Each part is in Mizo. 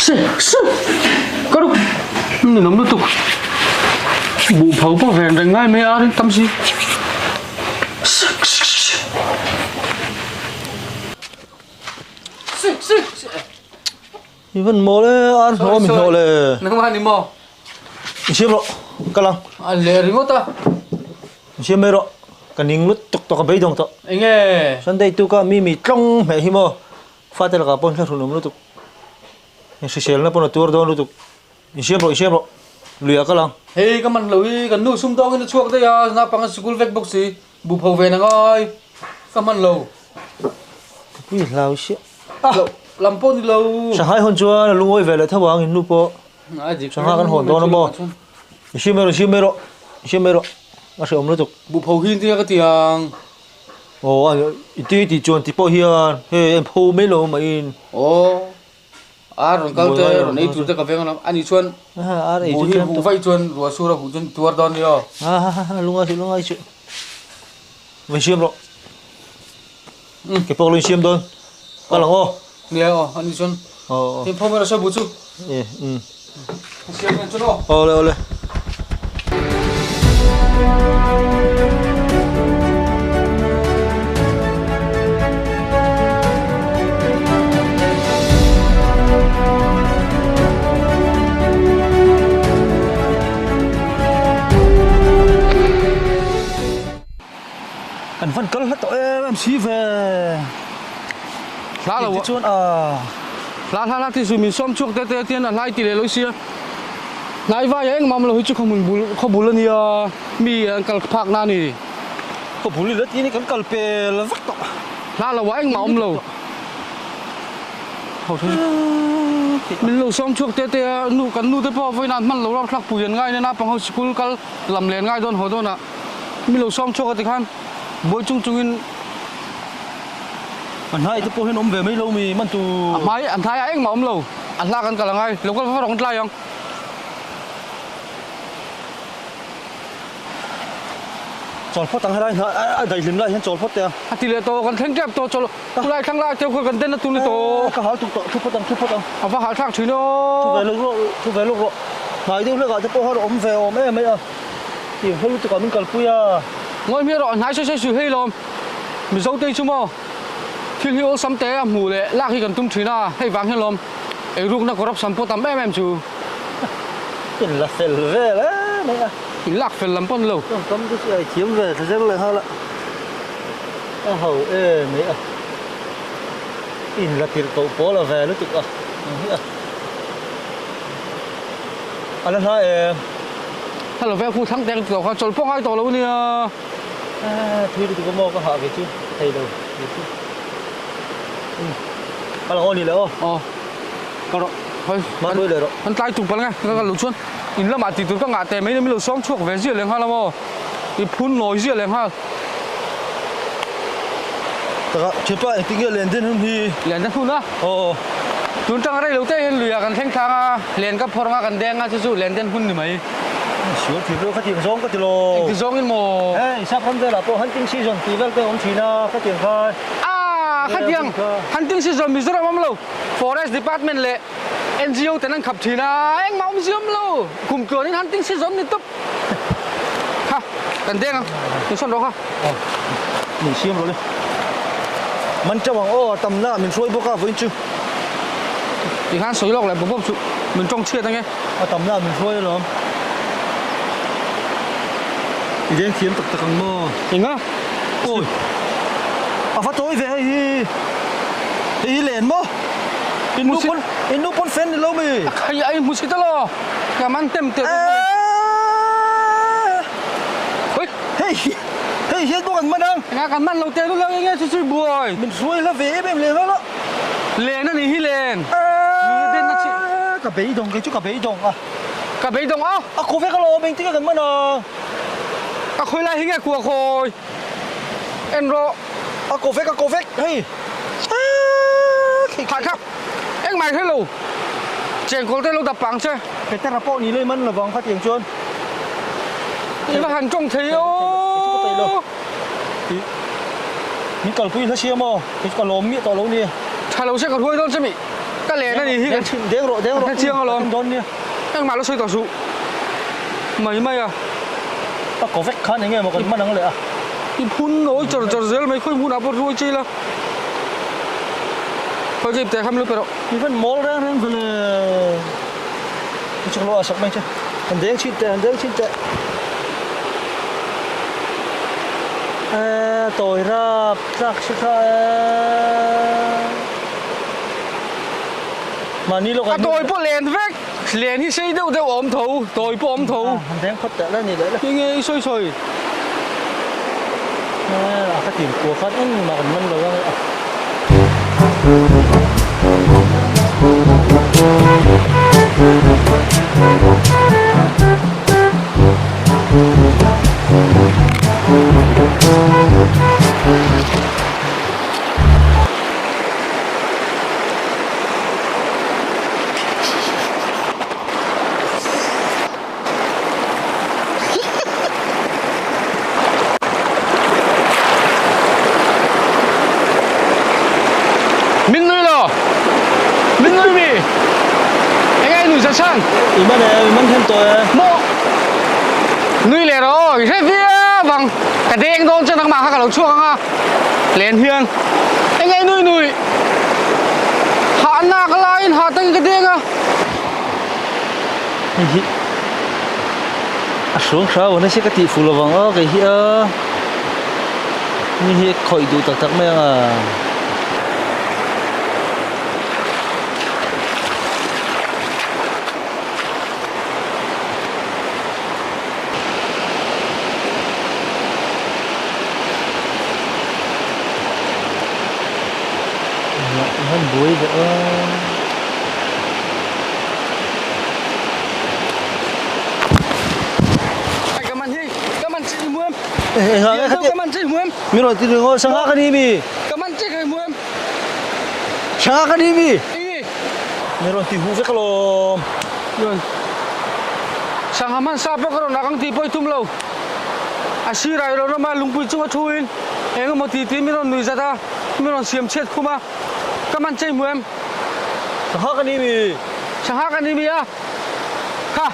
Se se ka ru ninawm lutuk buh pho pawh ven reng ngai mai a rin tam si se se se se se se I van mawl e ar hnawh mi hnawh le. Nangmah ni maw? I siam rawh ka lang. A leh ringawt a. I siam mai rawh ka ning lutuk tawh ka beidawng tawh. Enge? Sunday tuka mi mi tlawng hmeh hi maw fate lakah pawn hla hrun awm lutuk. Hriselna pawn a tuar dawn lutuk. I siam rawh i siam rawh luiah ka lang. Hei ka man lo hi kan nu sum dawngin a chhuak daih a, naupang a sikul vek bawk si, bu pho ve na ngai ka hman lo. Ka pui hlau sia. Ah! Lam pawh ni lo. Shanghai hawn chuan a lungawi ve leh tho ang in nu pawh. Shanghai kan hawn dawn a maw? I siam mai rawh i siam mai rawh i siam mai rawh a hrehawm lutuk. Bu pho hi nia ka ti ang. Aw a i ti tih chuan ti pawh hian hei an pho mai lo mah in. Aw a rawn kal te rawn ei tur te ka veng a ani chuan bu hi huh vaih chuan ruah sur a huh chuan tuar dawn nia. Ha lungai suh lungai suh. Min siam rawh. Ke pawh lo in siam dawn. Ka lang aw. Nia aw ani chuan. Aw. Tin pho mai rawh se bu chu. E um. Siam hian chuan aw. Awle awle. Kan van kal hla tawh em em si ve. Hla lo chuan a. Hla hla hla ti su min sawm chhuak te te tian a hlai ti leh lo sia. Hnai vai a engmah awm lo hi chu khawhmun bul khaw bul a nia mi an kal phak na a ni. Khaw bul i la ti a ni kan kal pel vek tawh. Hla lo ah engmah awm lo. Min lo sawm chhuak te te a nu kan nu te pawh vawiin an hman lo rap thlak pui an ngai nen a pangho sikul kal lam len ngai dawn haw dawn ah. Mi lo sawm chhuak a ti khan buai chung chungin A hnai te pawh hian awm ve mai lo mi man tur. A hmai a hnaiah engmah awm lo. A hla kan kal a ngai. Lo kal va rawng tlai ang. Chawl phawt ang helai hnai a daihlim lai hian chawl phawt teh a. A ti leh tawh kan thleng tep tawh chawl khulai thlang lai te khaw kan den a tur ni tawh. Ka hal tuk tawh thu phawt ang thu phawt ang. A va hal thlak thin aw. Thu ve lawk rawh thu ve lawk rawh. Hnai deuh hlekah te pawh khan awm ve awm em mai a. Tiang hla lutuk ah min kalpui a. Ngawi hmiah rawh, hnai sawi sawi suh hei lawm. Mizo te hi chu maw thil hi awlsam te a hmuh leh lak hi kan tum thin a, hei vang hian lawm eirukna corruption pawh tam em em chu. In la fel vel em mai a. In lak fel lam pawh ni lo. Tawngkam te chu ai thiam ve thla zel leh nghal a, a ho em mai a. In la tirh koh pawl a ve lutuk a, ang hi a. A la hla em. Hello ve khu thlang teng tawh kha chawl pawh ngai tawh lo nia. Thui lutuk a maw ka hah ve chu ka thei lo ve chu. A lang aw ni le aw. Aw. Ka rawh. Hoi. Man pui leh rawh. Kan tlai tuk pal nge ka kal lo chuan in lamah tih tur ka ngah teh mai ni min lo sawm chhuak ve ziah leh nghal a maw. I phun nawi ziah leh nghal. Taka thianpa engtin nge len den hun hi? Len den hun a? Aw. Tun tang rei lo te hian luiah kan thleng thlang a, len ka phawrh anga kan deng a chu chu len den hun ni mai. Sual thil ro khatiang zawng ka ti lo. Engti zawngin maw? Hei sap ram velah pawh hunting season tih vel te a awm thin a khatiang khan. Ah khatiang hunting season Mizoram awm lo Forest Department leh NGO ten an khap thin a engmah awm ziam lo kum tluanin hunting season ni tawp. Kha kan deng ang min sawn rawh kha. Aw min siam rawh le. Man teuh ang aw tam na min hruai bawk a vawiin chu. Ti khan sawi lawk leh bawp bawp chu min tawng chhiat ange. A tam na min hruai alawm. I deng thiam tak tak ang maw? Enga? Awi a va tawi ve hei hi. Hei hi len maw? In nu pawn in nu pawn fan ni lo mi? Hei a inhmu chhit alaw. Ka man tem teh Hoi hei hei hian pawh kan man ang. Enga kan man lo teh lul ang enge chu chu buai. Min hruai hla ve em em leh nghal a. Len a nih hi len. Lui den na chi. Ka beidawng kei chu ka beidawng a. Ka beidawng a. A khaw vek alawm engtin nge kan man ang. A khawi lai hi nge kua khawi. En rawh. A kaw vek a kaw vek hei. Thah thak engmah hre lo chengkawl te lo dap pang che. Petera pawh ni lei man lovang khatiang chuan. I va han tawng thei aw. Min kalpui hla sia maw kei chu ka lawm miah tawh lo ni. Tha lo se ka hruai dawn che mi. Ka len a nih hi. Deng chhin deng rawh deng rawh. Ka chiang alawm. Dawn nia. Engmah lo sawi tawh suh. Mai mai a. A ko vek khan enge maw kan hman ang leh a. I phun nawi char char zel mai khawi hmunah pawh hruai chei la. Khawi ka ipte kham lu pe rawh. I van mawl reng reng ve le. I chuk lo a sak mai che. Han deng chhin teh han deng chhin teh. E tawi rap tlak si kha e. Mahni lawk A tawi pawh len vek. Len hi sei deuh deuh a awm tho, tawi pawh a awm tho. Han deng phawt teh la ni leh la. Enge i sawi sawi? A ka tim kua khan engmah kan man lo ang e. Min nui lo! Min nui mi! Eng ai nui zat chhan? I man e, i man hem tawh e. Maw! Nui leh rawh aw, i hre viau ang. Ka deng dawn chuan nangmah kha ka lo chhuak ang a. Len hian eng ai nui nui! Hah nak laiin hah takin ka deng a. Hei hi a hruang hrau nasa ka tih fuh lovang aw kei hi a mi hi khawih duh tak tak mai ang a. Hman buai ve a. Ka man hi, ka man chi muam. Eh, ha, Ka khati. man chi muam. Mi ron ti ringo sangha ka ni mi. Ka man chi ka muam. Sangha ka ni mi. I. Mi ron ti hu vek alawm. Yon. Sangha man sa pawh ka rawn ak ang tih pawh i tum lo. A sirai lo rama lungpui chunga thuin eng emaw ti tiin min rawn nui zat a, min rawn siam chhiat khum a. Ka man chei hmu em? Sangha ka ni mi. Sangha ka ni mi a. Kha,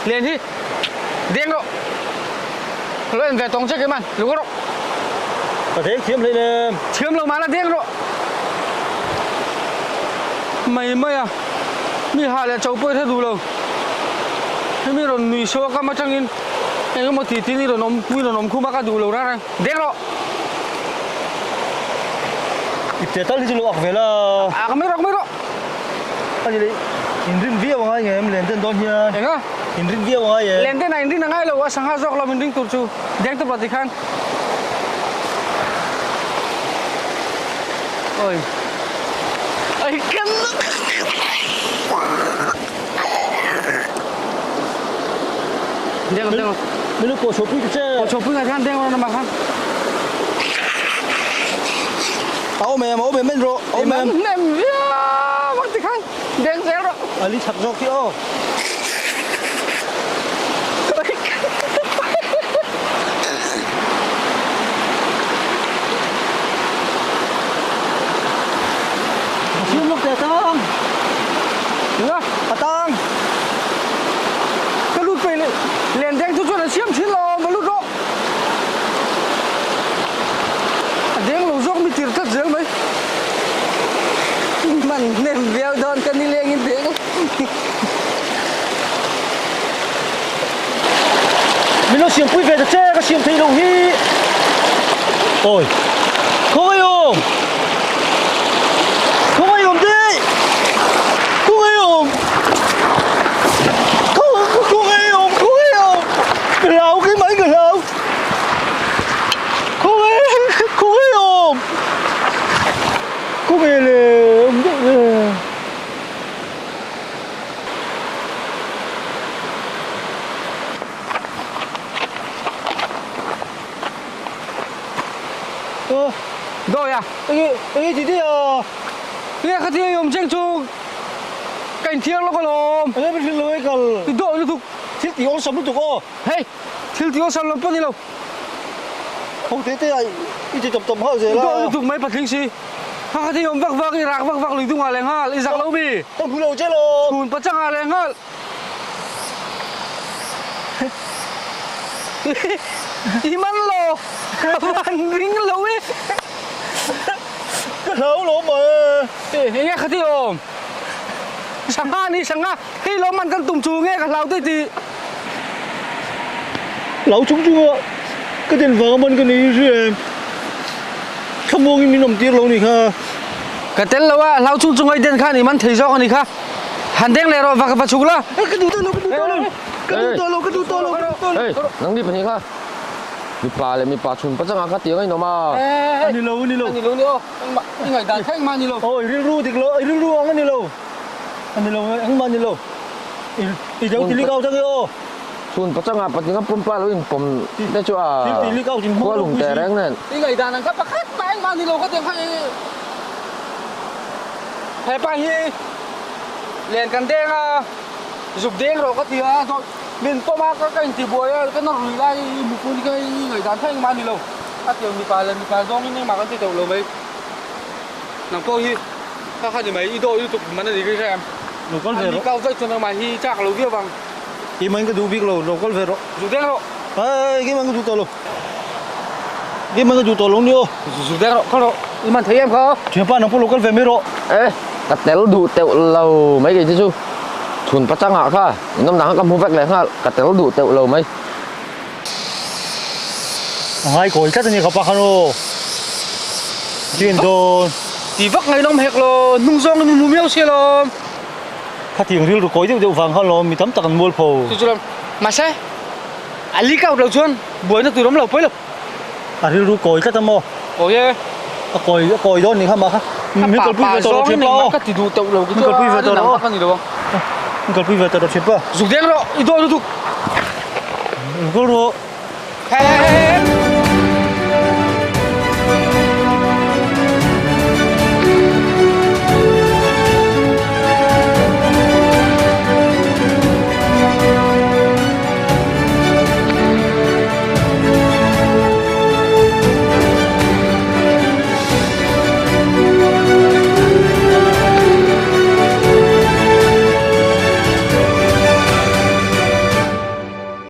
len hi deng rawh. Lo en ve tawng che keimah, lung rawh. Ka deng thiam hlei nem. Thiam lo mahla deng rawh. Mai mai a, mi hah leh cho pawh i hre duh lo. Hemi rawn nui saw kam atangin eng emaw ti tiin i rawn awm, i rawn awm khum a ka duh lo reng reng. Deng rawh. Ipte tal hi chu lo ak ve la. Ak mai rawh, ak mai rawh. Ani leh inrin viau a ngai ngem len den dawn hian. Enga? Inrin viau a ngai em? Len den ah inrin a ngai lo a, sangha zawk lo inring tur chu deng tawp lah tikhan. Oi. Oi kan. Deng deng. Min lo chho pui ta che. Ko chho pui ngai khan deng rawh nama khan. A awm em, a awm em en rawh, a awm em. Nem viau ang tikhan deng zel rawh. A li chak zawk hi aw. A siam lawk teh tang. Nga. A tang. Ka lut pei leh len deng chu chuan a siam thin lo, va lut rawh. A deng lo zawk mi tir tlat zel mai. Man hnem viau dawn ka ni leng in deng. Min lo siam pui ve ta che, ka siam thei lo hi. Oi. Khawngaih awm. Khawngaih awm dei. Khawngaih awm. Khawngaih awm, khawngaih awm. Ka hlau khi mai ka hlau. Khawngaih, khawngaih awm. Khawngaih le awm deuh le. Dawi a. Enge enge ti ti a. Nge kha thil awm cheng chu ka inthiar lawk alawm. Enge min hrilh lo e kal. I dawi lutuk. Thil tih awlsam lutuk aw. Hei thil tih awlsam lo pawh ni lo. Ho te te a i ti tawp tawp nghal zel a. I dawi lutuk mai patling si. Kha kha thei awm vak vak i rak vak vak lui dungah leh nghal i zak lo mi? Ka hmu lo che lo. Chhun pachangah leh nghal. I man lo, ka van ring lo e. Ka hlau lo mai e. Eng nge khati awm? Sangha ni sangha, hei lo man kan tum chu nge ka hlau tih tih. Hlau chung chung a, ka den vang a man ka nei hri em. Thlamuangin min awm tir lo ni kha. Ka tel lo a, hlau chung chung a i den khan i man thei zawk a ni kha. Han deng leh rawh, va va chhuk la. Ka duh tawh lo, ka duh tawh lo, ka duh tawh lo, ka duh tawh lo, ka duh tawh lo. Hey, nang ni pahnih kha. Mipa leh mipa chhun pachanga kha tiang a inawm a. A ni lo, a ni lo. A ni lo ni aw. Engmah i ngaihdan kha engmah a ni lo. Aw, i rilru dik lo, i rilru ang a ni lo. A ni lo, engmah a ni lo. I i lo ti lik out ange aw. Chhun pachanga patling a pumpa lo inpawm te chu a Thil ti lik out in hmang khua lung teh reng nen. I ngaihdan ang kha pakhat mah engmah a ni lo kha tiang kha i Hepa hi len kan deng a, zuk deng rawh ka ti a, dawt min pawm a ka inti buai a, ka nawr lui lai i mupui ka i ngaihdan kha engmah a ni lo. A tiang mipa leh mipa zawngin engmah kan ti teuh lo mai. Nang pawh hi kha kha ni mai, i dawh lutuk man a ni ka hria em? Lo kal ve rawh. A ni kau zai chuan engmah hi chak lo viau vang. Keimah in ka duh bik lo, lo kal ve rawh. Zuk deng rawh. Ai, keimah in ka duh tawh lo. Keimah in ka duh tawh lo ni aw. Zuk deng rawh, kal rawh. I man thei em kha aw. Thianpa nang pawh lo kal ve mai rawh. E, ka tel duh teuh lo mai kei te chu. Chhun pachangah kha inawm dang kha ka hmu vek leh nghal, ka tel duh teuh lo mai. A ngai kawi tlat a ni kha pa khan aw. Tin dawn. Ti vak ngainawm hek lo, hnung zawng in hmu miau sia lawm. Khatiang rilru kawi deuh deuh vang kha lawm mi tam tak an mual pho. Chu chu lam. Mahse, a leak out lo chuan buaina tur awm lo pawi lo. A rilru kawi tlat a maw? Kawi e. A kawi a kawi dawn nih kha mah kha. Min kalpui ve tawh lo thiam pa aw. Ka ti duh teuh lo Min kalpui ve tawh lo aw. Ka ni lo ang. Min kalpui ve tawh lo thiam pa. Zuk deng rawh, i dawn lutuk. Kal rawh. Hey hey hey.